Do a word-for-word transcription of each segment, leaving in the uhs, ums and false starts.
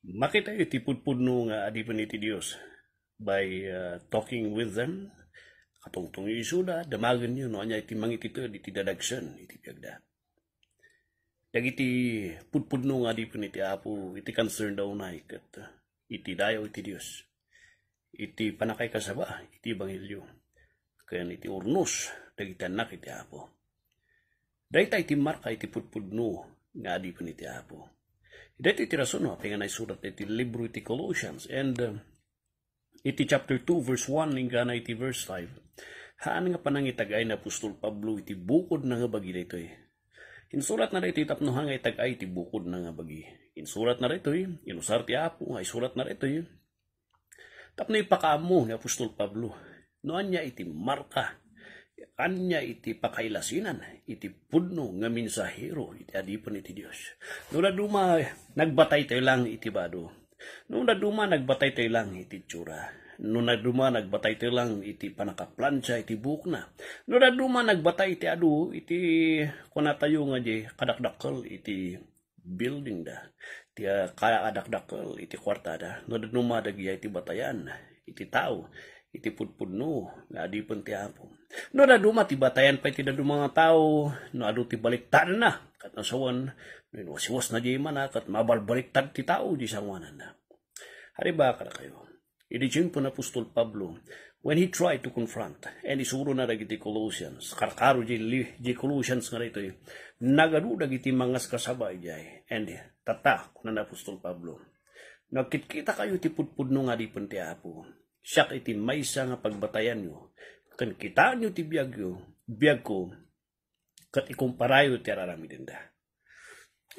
Makitayo iti pudpudno nga adipen iti Dios by, uh, talking with them. Katungtungyo isuda, damagenyo no ania iti mangitited iti dadagsen iti biagda. Dagiti pudpudno nga adipen iti Apo, iti concern da unay ket iti dayaw iti Dios, iti pannakaikasaba iti ebanghelio, ken iti urnos dagiti annak iti Apo. Dayta iti marka iti pudpudno nga adipen iti Apo. Dayta iti rason no apay nga naisurat iti libro iti Colossians, and, uh, iti chapter two, verse one, inggana iti verse five, haan nga panangitag-ay ni apostol Pablo iti bukodna nga bagi daytoy. Insuratna daytoy tapno haan nga itag-ay iti bukodna nga bagi. Insuratna daytoy, inusar ti Apo nga isuratna daytoy tapno ipakaammo ni apostol Pablo no ania iti marka, ania iti pakailasinan iti pudno nga mensahero iti adipen iti Dios. No dadduma nagbataytayo lang iti bado, no dadduma nagbataytayo lang iti itsura, no dadduma nagbataytayo lang iti pannakaplansia iti buokna, no dadduma nagbatay iti adu iti, kunatayo nga di kadakdakkel iti building da, ti, ah, kadakdakkel iti kuartada, no dadduma dagiti batayan iti tao iti pudpudno nga adipen ti Apo. No dadduma ti batayan pay ti dadduma nga tao, no adu ti baliktadanna, ket no sawen, no inwaswasna diay mana, ket mabalbaliktad ti tao diay sangoananna. Adi ba kadakayo? Idi tiempo ni apostol Pablo, when he tried to confront, and isurona dagiti Colossians, karkaro di, di Colossians nga daytoy, nagadu dagiti mangaskasaba idiay, and tatta, kuna ni apostol Pablo, no agkitkitakayo ti pudpudno nga adipen ti Apo, siak iti maysa nga pagbatayanyo, ken kitaenyo ti biagyo, biagko, ket ikumparayo ti ar-aramidenda.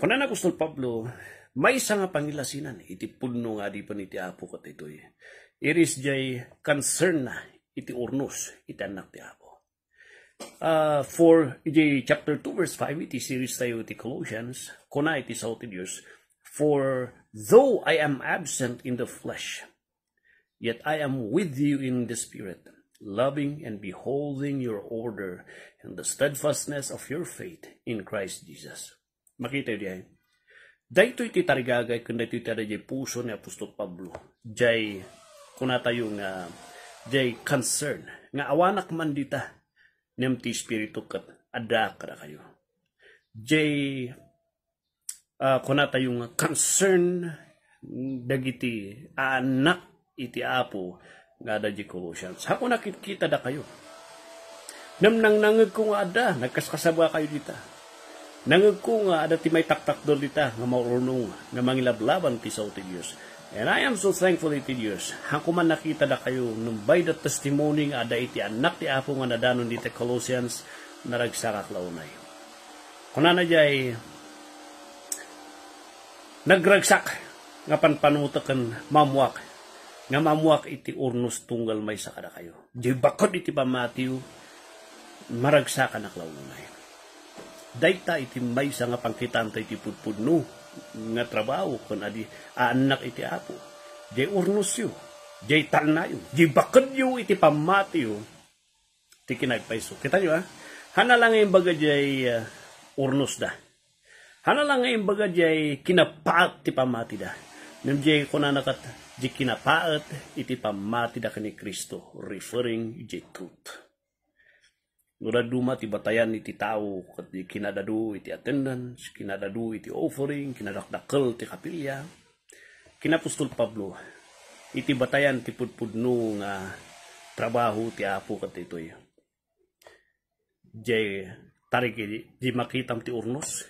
Kuna ni apostol Pablo, maysa nga pangilasinan iti pudno nga adipen iti Apo ket itoy, iris jay concern na iti urnos iti annak ti Apo. Ah, for iti chapter two, verse five, iti series tayo iti Colossians, kuna iti sao ti Dios, "For though I am absent in the flesh, yet I am with you in the Spirit, loving and beholding your order and the steadfastness of your faith in Christ Jesus." Makita diay. Daytoy ti tarigagay ken daytoy ti adda jay puso ni apostol Pablo. Jay, kunatayo nga, jay concern nga awanak man dita, ngem ti Espiritu ket adda kadakayo. Jay, ah, kunatayo nga concern dagiti aannak iti Apo nga adda di Colossians. Haanko nakitkita dakayo. Ngem nangnangegko nga adda, nagkaskasaba kayo dita. Nangegko nga adda ti maitaktakder dita nga maurnong nga mangilablaban ti sao ti Dios. And I am so thankful iti Dios. Haanko man nakita dakayo, ngem by the testimony nga adda iti annak ti Apo nga nadanon dita Colossians, naragsakak la unay. Kunana jay, nagragsak nga panpanutek ken mammuak, nga mammuak iti urnos tunggal maysa kadakayo. Jay baked iti pammatiyo, maragsakanak la unay. Dayta iti maysa nga pangkitaanta iti pudpudno nga trabaho ken adi aannak iti Apo. Jay urnosyo, jay talnayo, jay bakedyo iti pammatiyo, ti kinapayso. Kitayo, ah? Haanna la nga imbaga jay, ah, urnosda. Haanna la nga imbaga jay kinapaet ti pammatida. Ngem jay kunana ket, jay kinapaet iti pammatida ken ni Cristo, referring jay truth. No dadduma ti batayan iti tao, ket jay kinadadu iti attendance, kinadadu iti offering, kinadakdakkel ti kapilya, kinapostol Pablo, iti batayan ti pudpudno nga trabaho ti Apo ket itoy. Jay tarigi, jay makitam ti urnos,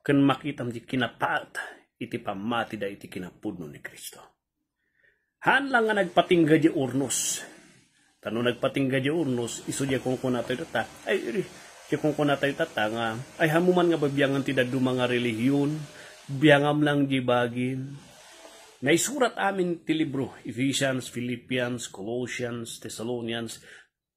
ken makitam ti kinapaet iti pammatida iti kinapudno ni Cristo. Haan la nga nagpatingga jay urnos. Ta no nagpatingga jay urnos, isu jay kunkunatayo tatta. Ay, iri, jay kunkunatayo tatta nga, ay, haanmo man nga babiangan ti dadduma nga relihiyon, biangam lang jay bagim. Naisurat amin ti libro, Ephesians, Philippians, Colossians, Thessalonians,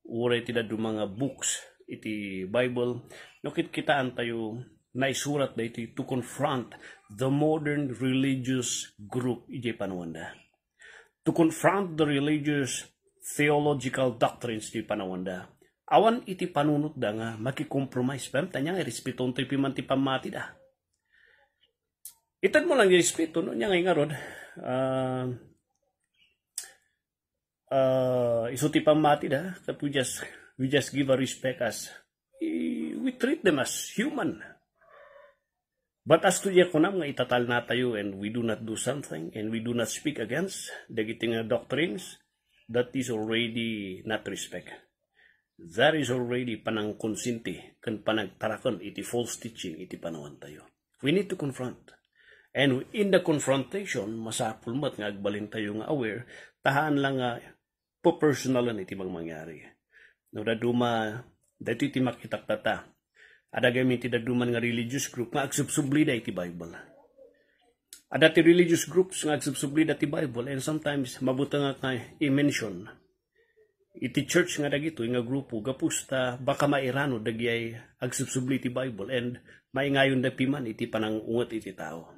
uray ti dadduma nga books iti Bible. No kitkitaantayo, naisurat daytoy to confront the modern religious group idiay panaonda. To confront the religious theological doctrines ti panaonda. Awan iti panunotda nga makicompromise. Pem, ta ania nga irespetontoy piman ti pammatida. Itedmo lang jay respeto, no? Ania nga ingarod? Ah, ah, isu ti pammati da, that we just, we just give a respect as, eh, we treat them as human. But as to diay kunam nga itatalna tayo and we do not do something and we do not speak against dagiti nga doctrines, that is already not respect. That is already panangkonsinti ken panagtaraken iti false teaching iti panawantayo. We need to confront. And in the confrontation, masapul met nga agbalintayo nga aware, ta haan lang nga papersonalen iti mangmangyari. No dadduma, daytoy ti makitak data. Adda gamin ti dadduman nga religious group nga agsubsublida iti Bible. Adda ti religious groups nga agsubsublida ti Bible, and sometimes mabutengak nga i-mention iti church nga dagitoy nga grupo gapu ta baka mairano dagiay agsubsubli ti Bible and maingayonda piman iti panangunget iti tao.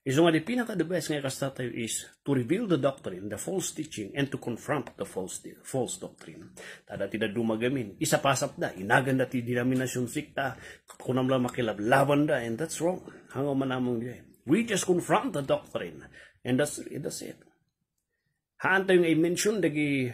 Isu nga di pinaka the best nga ikasta tayo is to reveal the doctrine, the false teaching, and to confront the false, false doctrine. Ta adda ti dadduma gamin, isapasapda, inaganda ti denomination, sekta, kunam la makilablabanda, and that's wrong. Hanggaw manamong diay. We just confront the doctrine, and that's, that's it. Haan tayo nga i-mention dagi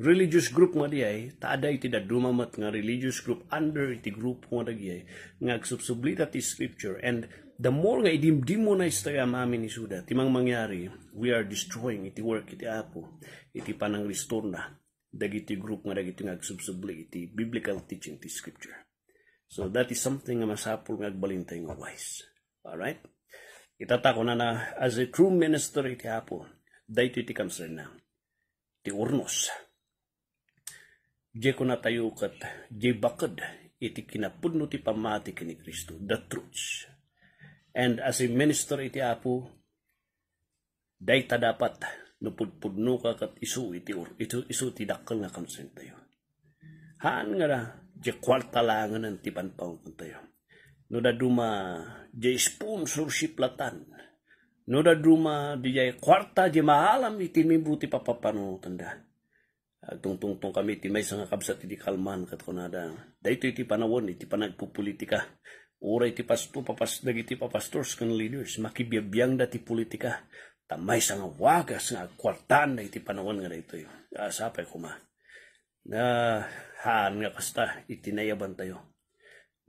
religious group nga diay, ta adda iti dadduma met nga religious group under iti grupo nga dagiay nga agsubsublida ti scripture, and the more nga i-demonize tayo amin isuda, ti mangmangyari, we are destroying iti work iti Apo, iti panangrestorena dagiti group nga dagiti nga agsubsubli iti biblical teaching ti scripture. So that is something nga masapul nga agbalin tayo nga wise. Alright? Ita ta kunana, as a true minister iti Apo, daytoy ti concern na. Ti urnos. Diay kuna tayo ket diay baked iti kinapudno ti pammati ken ni Cristo, the truths. And as a minister iti Apo, dayta dapat no pudpudnoka ket isu iti ur-, isu, isu ti dakkel nga concern tayo. Haan nga na, diay kuarta laengen ti panpanguntayo. No dadduma, diay sponsorship latan. No dadduma, diay kuarta, diay maalam iti membro ti papapanunotanda. Agtungtungtongkami iti maysa nga kabsat iti Calman ket kunada, daytoy iti panawen iti panagpupulitika. Uray ti pasto-, papas-, dagiti papastors ken leaders, makibiagbiagda ti politika. Ta maysa nga wagas nga agkuartaanda iti panawen nga daytoy. Ah, sapay koma. Ah, haan nga kasta iti nayaban tayo.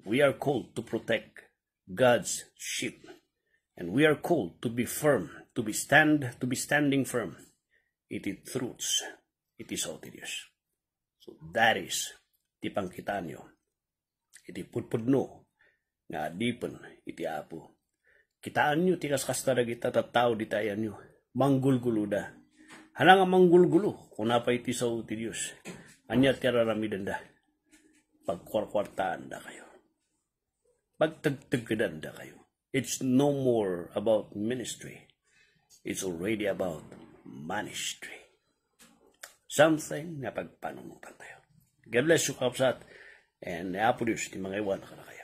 We are called to protect God's sheep. And we are called to be firm, to be stand, to be standing firm iti truths, iti sao ti Dios. So that is ti pangkitaanyo iti pudpudno nga adipen iti Apo. Kitaanyo ti kaskasta dagita tattao dita ayanyo. Manggulguloda. Haan nga manggulgulo, kuna pay ti sao ti Dios. Ania ti araramidenda? Pagkuarkuartaandakayo. Pagtegteggedandakayo. It's no more about ministry. It's already about ministry. Something nga pagpanunotan tayo. God bless you, kabsat. And ni Apo Dios ti mangaywan kadakayo.